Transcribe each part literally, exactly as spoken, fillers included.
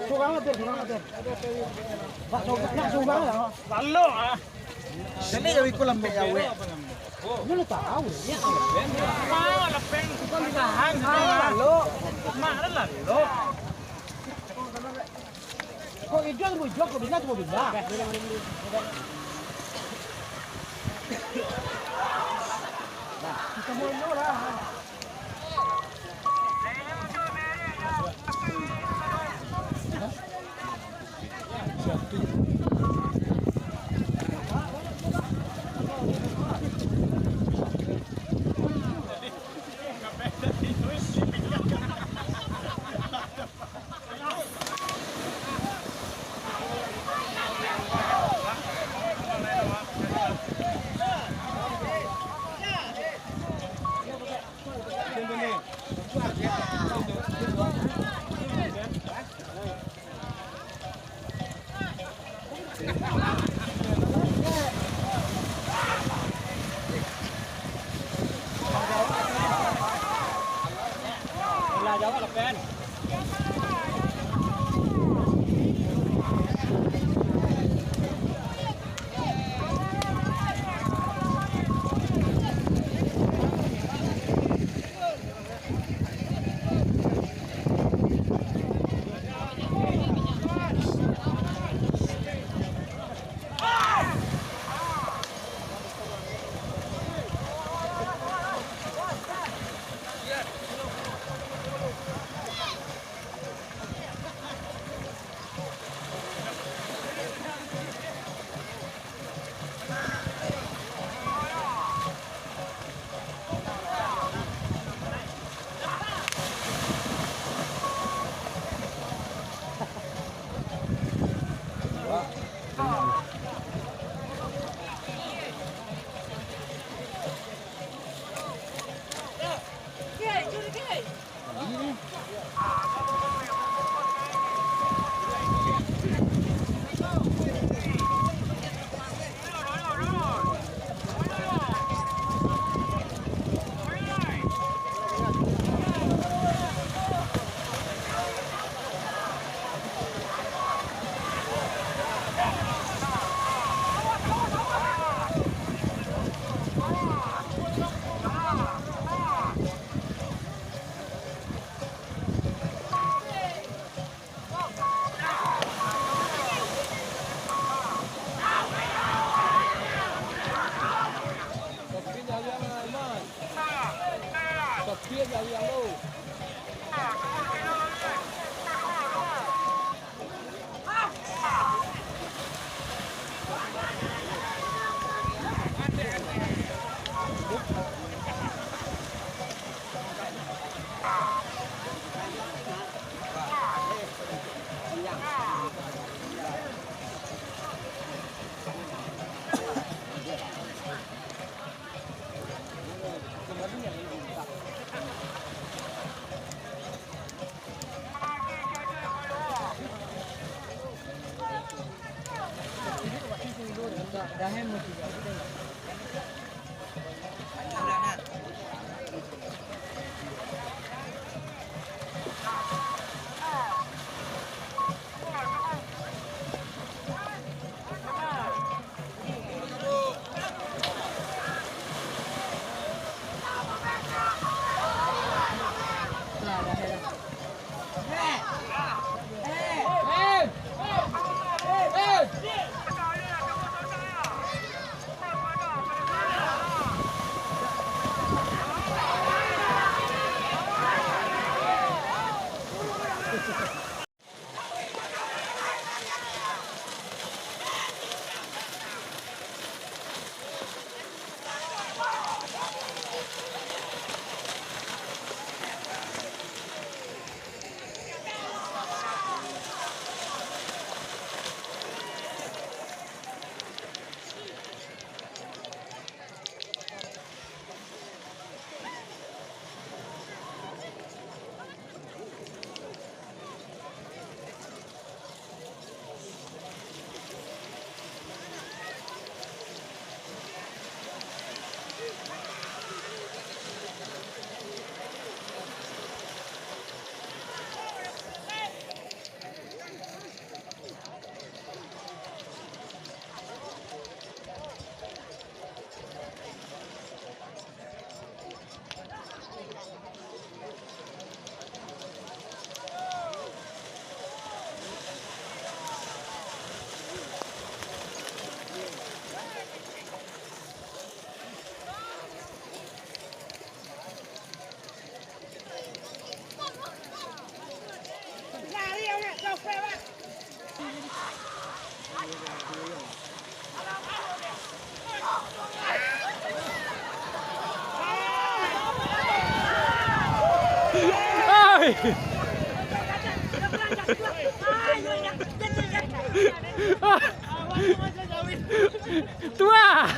Surang lah, Ben, surang lah, Ben. Nak surang lah. Lalu ah. Jadi ya, ikut lambek ya, weh. Dia lu tahu, ya. Ah, lepeng. Bukan ditahan, ah, lalu. Mak ada lalu. Kok hijau, hijau, kok bina, kok bina. Kita mau ini lah. Tuah!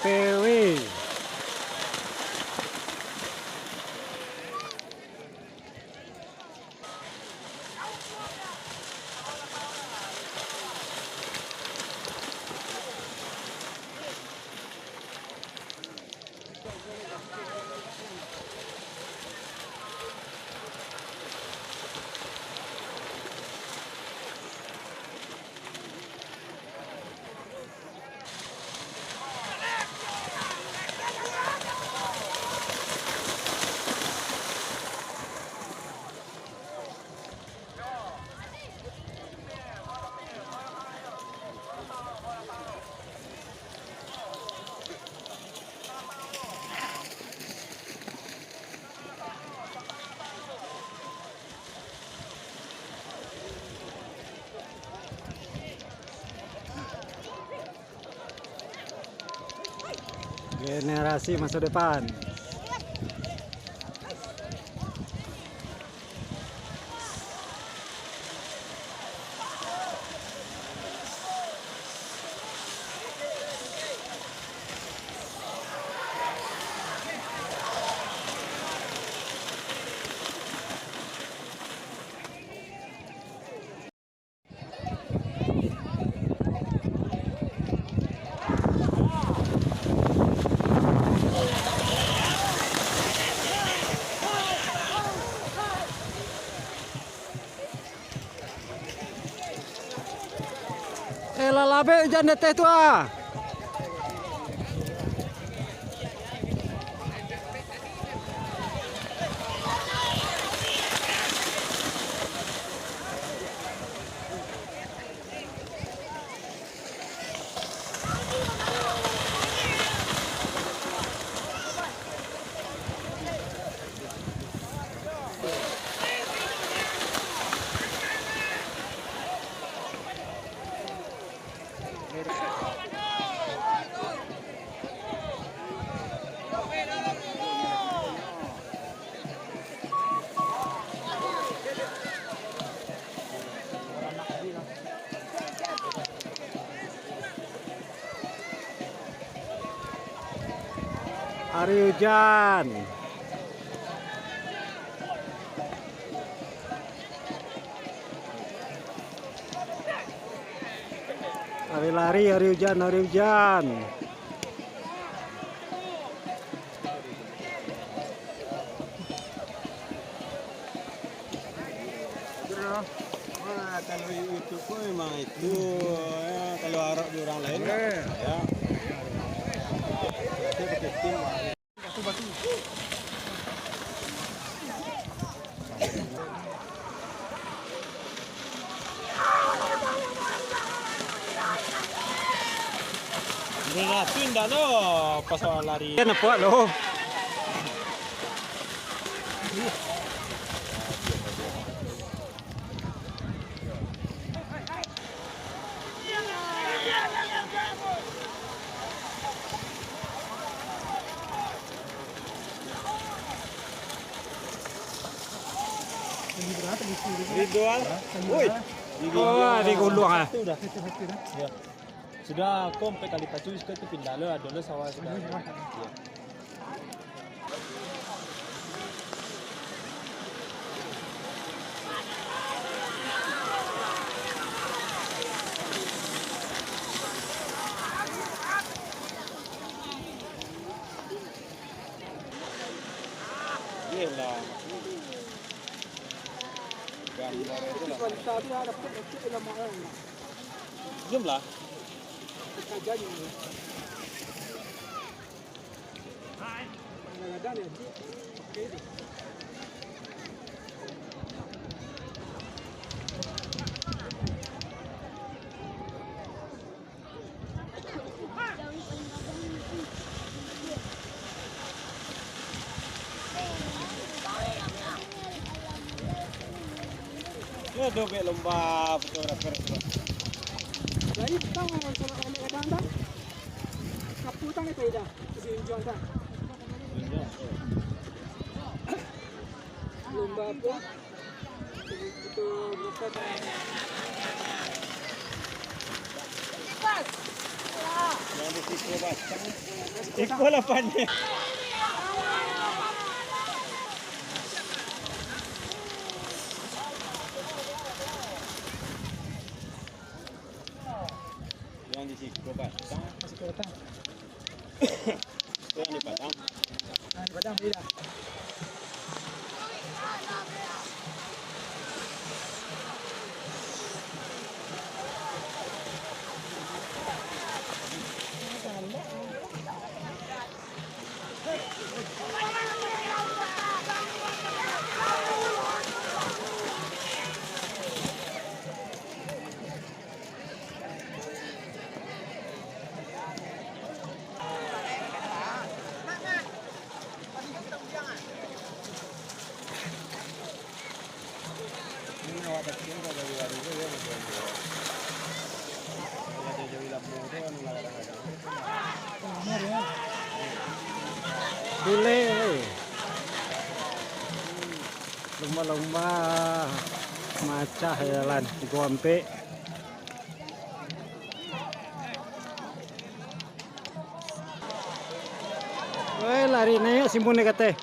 P W. Generasi masa depan. Eh, lah labek ujan di ateh tu, ah. Ari ujan. Ari lari, ari ujan, ari ujan. Wah, kalau YouTube ko memang itu, ya, kalau harap di orang lain, ya. Pindah lo, pas lari. Kan nampak lo. Ridwan. Woi. Oh, di gulung, ah. Satu dah. Ya. Sudah ko ampek kali pacu, sudah tu pindah lo, ado lo sawah sudah. Ya. Itu wanita tu lah, dapat, dapat ulama lah. Belum lah. Kita jadi. Kadang-kadang dia, dia pakai tu. Yo, dobek lomba fotografer tu. Jadi, tang, kalau ambil kadang, tang. Sapu tang, dia tak ada. Di ujung, tang. Lomba apa? Iko lah pandai. Yang di siko, Pak. Masih kurang. Itu yang dipasang. Nah, dipasang beda. Bule, eh. Lumba-lumba macah jalan, gompek. Woi, lari naiak simbun di kateh.